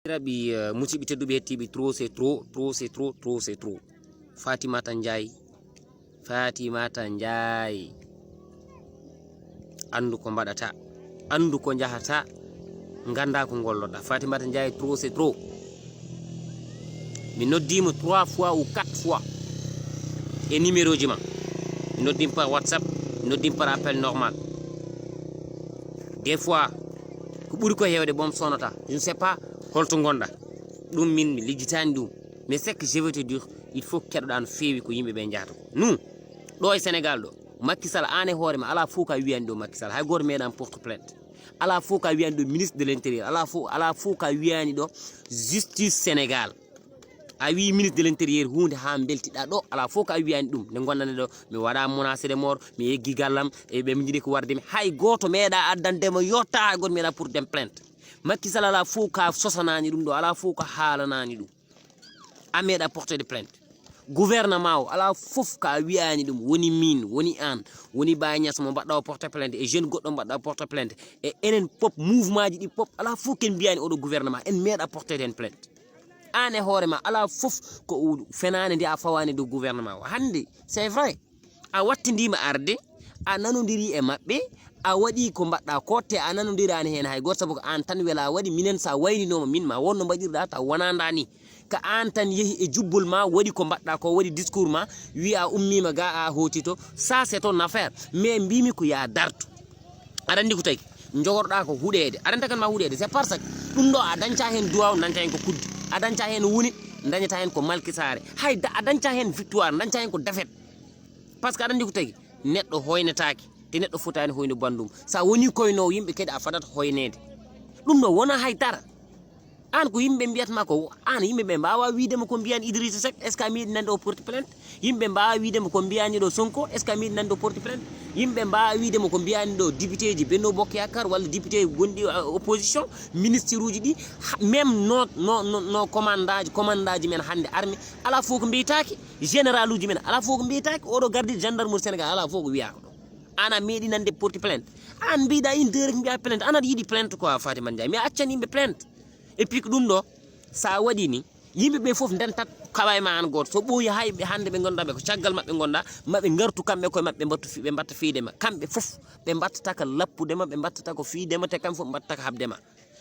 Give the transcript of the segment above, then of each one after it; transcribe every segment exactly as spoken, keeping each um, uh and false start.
Raɓi, eh, musidɓe tedduɓe hettiiɓe, trop c'est trop, trop c'est trop, trop c'est trop. Fatimata Ndiaye, Fatimata Ndiaye. Anndu ko mbaɗata, anndu ko njahata, ngannda ko ngolloɗa. Fatimata Ndiaye, trop c'est trop. Mi noddiima trois fois ou quatre fois e numéro ji ma. Mi noddiima par WhatsApp, mi noddiima par appel normal. Des fois, ko ɓuri ko heewde boom sonata. Je ne sais pas holto ngonɗa. Ɗum min mi lijjitaani ɗum. Mais ce que je veux te dire, il faut keɗoɗa no feewi ko yimɓe ɓe njahata ko. Nous, ɗo e Sénégal ɗo, Macky Sall, an e hoore ma, alaa fof ka wiyani ɗo Macky Sall. Hay gooto meeɗa porte plainte. Alaa fof ka wiyani ɗo ministre de l'intérieur. Alaa fof, alaa fof ka wiyani ɗo justice Sénégal. A wi ministre de l'intérieur huunde haa mbeltiɗa ɗo, alaa fof ka wiyani ɗum. Nde gondane ɗo, mi waɗa menacé de mort, mi eggi gallam, e ɓe mi jiɗi ko warde mi. Hay gooto meeɗa addande mo yotta, hay gooto meeɗa porte plainte. Macky Sall alaa fof ka sosanani ɗum ɗo, alaa fof ka haalanani ɗum. A meeɗa porte de plainte. Gouvernement o alaa fof ka wiyani ɗum, woni min, woni an, woni Baye Niass mo mbaɗɗa o porte plainte, e jeune goɗɗo mbaɗɗa o porte plainte, e enen pop, mouvement ji ɗi pop, alaa fof ken mbiyani oɗo gouvernement, en meeɗa porte hen plainte. An e hoore ma, alaa fof ko u-, fenaande nde a fawaani dow gouvernement o. Hannde, c'est vrai, a wattindiima arde, a nanondiri e maɓɓe, a waɗi ko mbaɗɗa ko, te a nanondiraani heen hay gooto, sabu ko aan tan wela waɗi. Minen, so a wayninooma min, ma won no mbaɗirɗa taw wonaa ndaa ni. Ko aan tan yehi e jubbol ma, waɗi ko mbaɗɗa ko, waɗi discours ma, wi a ummiima ga, a hooti to, ça c'est ton affaire. Mais mbimi ko ya dartu. Aɗa anndi ko tagi, jogorɗa ko huɗeede. Aɗa anndi tagan ma huɗeede, c'est parce que ɗum ɗo a dañca heen duwaw, dañca heen ko kuddi. A dañca heen woni, dañata heen ko malkisaare. Hay da-, a dañca heen victoire, dañca heen ko défaite. Parce que aɗa anndi ko tagi, neɗɗo hoynetaake, te neɗɗo fotaani hoyno banndum. So a woni koynoowo yimɓe kadi a fadat hoyneede. Ɗum ɗo wona hay dara. Aan ko yimɓe mbiyatma ko, aan yimɓe ɓe mbaawa wiide mo ko mbiyani Idrissa Seck, est-ce que a meeɗi nande o porte plainte? Yimɓe mbaawa wiide mo ko mbiyani ɗo Sonko, est-ce que a meeɗi nande o porte plainte? Yimɓe mbaawa wiide mo ko mbiyani ɗo député ji Benno Bokk Yaakaar walla député gonɗi, uh, opposition, ministre uji ɗi, ha, même no, no, no, no commandant ji, commandant ji men hannde armée, alaa fof ko mbiytaake, général uji men, alaa fof ko mbiytaake, oɗo garde gendarmerie Sénégal, alaa fof ko wiyaaka ɗo. Aan a meeɗi nande porte plainte? Aan mbiɗa inde rek mbiya plainte, aan aɗa yiɗi plainte quoi, Fatima Ndiaye, mais accan yimɓe plainte. Et puis ko ɗum ɗo, so a waɗi ni, yimɓe ɓe fof ndentat kawa e ma aan gooto. So ɓooyi hay ɓe hannde ɓe ngonɗa ɓe ko caggal maɓɓe ngonɗa, maɓe ngartu kamɓe koye maɓɓe, ɓe mbattu fi-, ɓe mbatta fiyde ma. Kamɓe fof ɓe mbattata ko lappude ma, ɓe mbattata ko fiyde ma, te kamɓe fof ɓe mbattata ko haɓde ma.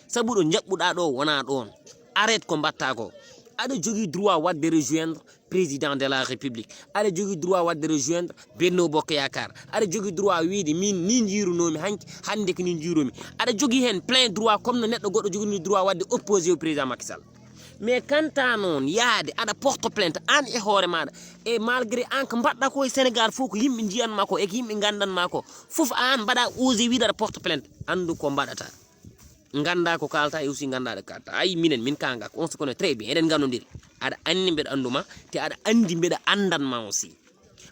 Sabu ɗo njaɓɓuɗa ɗo wona ɗoon. Arrête ko mbatta ko. Aɗa jogii droit waɗde rejoindre président de la République. Aɗa jogii droit waɗde rejoindre Benno Bokk Yaakaar. Aɗa jogii droit wiide min ni njiirunoomi hanki, hannde ko ni njiirumi. Aɗa jogii heen plein droit comme no neɗɗo goɗɗo jogii droit waɗde opposé au président Macky Sall. Mais kanta noon yahde aɗa porte plainte aan e hoore maaɗa, e malgré aan ko mbaɗɗa ko e Sénégal fof ko yimɓe njiyanma ko e ko yimɓe nganndanma ko, fof aan mbaɗa osé wiide aɗa porte plainte, anndu ko mbaɗata. Ngannda ko kaalta e aussi ngannda ɗo kaalta. Ayi, minen, min kanga ko on se connaît très bien. Eɗen nganndondiri. Aɗa anndi mbeɗa annduma, te aɗa anndi mbeɗa anndanma aussi.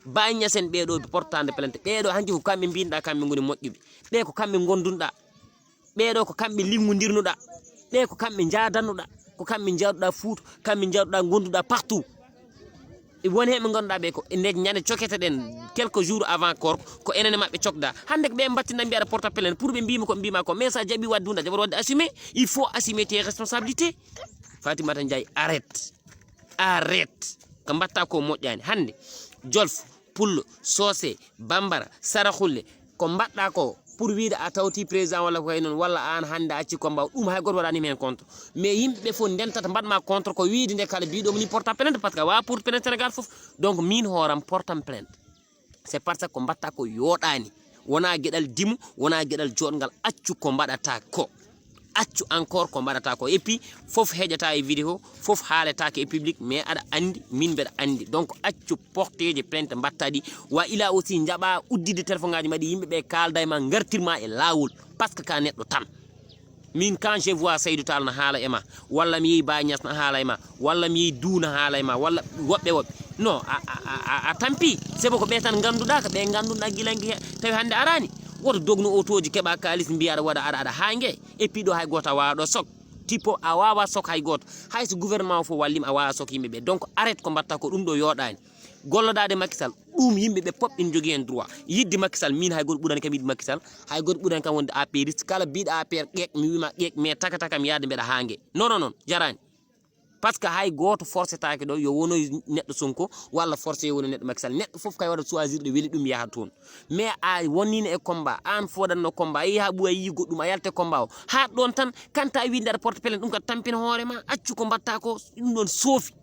Baye Niass en ɓeeɗo portande plainte. Ɓeeɗo hanki ko kamɓe mbinɗa, kamɓe ngoni moƴƴuɓe. Ɓe ko kamɓe ngondunɗa. Ɓeeɗo ko kamɓe lingondirnuɗa. Ɓe ko kamɓe njaadannuɗa. Ko kamɓe njaaduɗa Fuuta, kamɓe njaaduɗa, ngonduɗa partout. E won heen ɓe ngannduɗaa ɓe ko nde ñande cokete ɗen, quelques jours avant koor, ko enen e maɓɓe cokda. Hannde ko ɓe mbattinɗa mbiyaɗa porte plainte pour ɓe mbima ko ɓe mbima ko. Mais so a jaɓi waɗde hunde, a jaɓat waɗde assumer. Il faut assumer tes responsabilités. Fatimata Ndiaye, arrête. Arrête. Ko mbatta ko moƴƴani. Hannde, Jolf, Pullo, Soose, Bambara, Saraxulle, ko mbaɗɗa ko pour wiide a tawti président walla ko kay noon, walla aan hannde a acci combat o, ɗum hay gooto waɗani mi heen contre. Mais yimɓe ɓe fof ndentata mbaɗma contre ko wiide nde kala mbiɗo mini porta plainte, parce que a wawa porte plainte Sénégal fof. Donc min hooram portam plainte. C'est parce que ko mbaɗta ko yooɗani. Wona geɗal dimu, wona geɗal joɗngal, accu ko mbaɗata ko. Accu encore ko mbaɗata ko. Et puis, fof heƴata e vidéo, fof haaletaake e public, mais aɗa anndi, min mbeɗa anndi. Donc, accu porteeje plainte mbaɗta ɗi. Wa ila aussi njaɓa udditde téléphone ngaji ma ɗi, yimɓe ɓe kaalda e ma, ngartirma e laawol. Parce que ka neɗɗo tan. Min, quand je vois Saydou Tall na haala e ma, walla mi yehi Baye Niass na haala e ma, walla mi yehi Dou na haala e ma, walla woɓɓe woɓɓe. Non, a, a, a, a, a tampi. C'est ko ɓe tan ngannduɗa, ko ɓe ngannduɗa gilangi he, tawi hannde arani. Woto dognu otoji keɓa kaalis mbiya aɗa waɗa, aɗa, aɗa haange. Et puis ɗo hay gooto a wawa ɗo sok. Tipo a wawa sok hay gooto. Hay so gouvernement o fof wallima a wawa sok yimɓe ɓe. Donc arrête ko mbatta ko, ɗum ɗo yooɗani. Gollodaade Macky Sall, Ɗum yimɓe ɓe pop ina jogii heen droit. Yiɗde Macky Sall, miin hay gooto ɓurani kam yiɗde Macky Sall, hay gooto ɓurani kam wonde APRiste. Kala biiɗo APR ƴeeŋ, mi wiima ƴeeŋ, mais tagga-tagga kam yahde mbeɗa haa nge. Non, non, non, jaraani. Parce que hay gooto forcetaake ɗo yo wonoy neɗɗo Sonko walla forcé yo wonoy neɗɗo Macky Sall. Neɗɗo fof kay waɗa choisir ɗo weli ɗum yaha toon. Mais a wonniino e combat, aan fooɗatno combat, a yehi haa ɓooya, a yii goɗɗum, a yalta e combat o. Haa ɗoon tan, kanta a wiide aɗa porte plainte, ɗum kadi tampina hoore ma, accu ko mbaɗta ko, ɗum ɗoon soofi.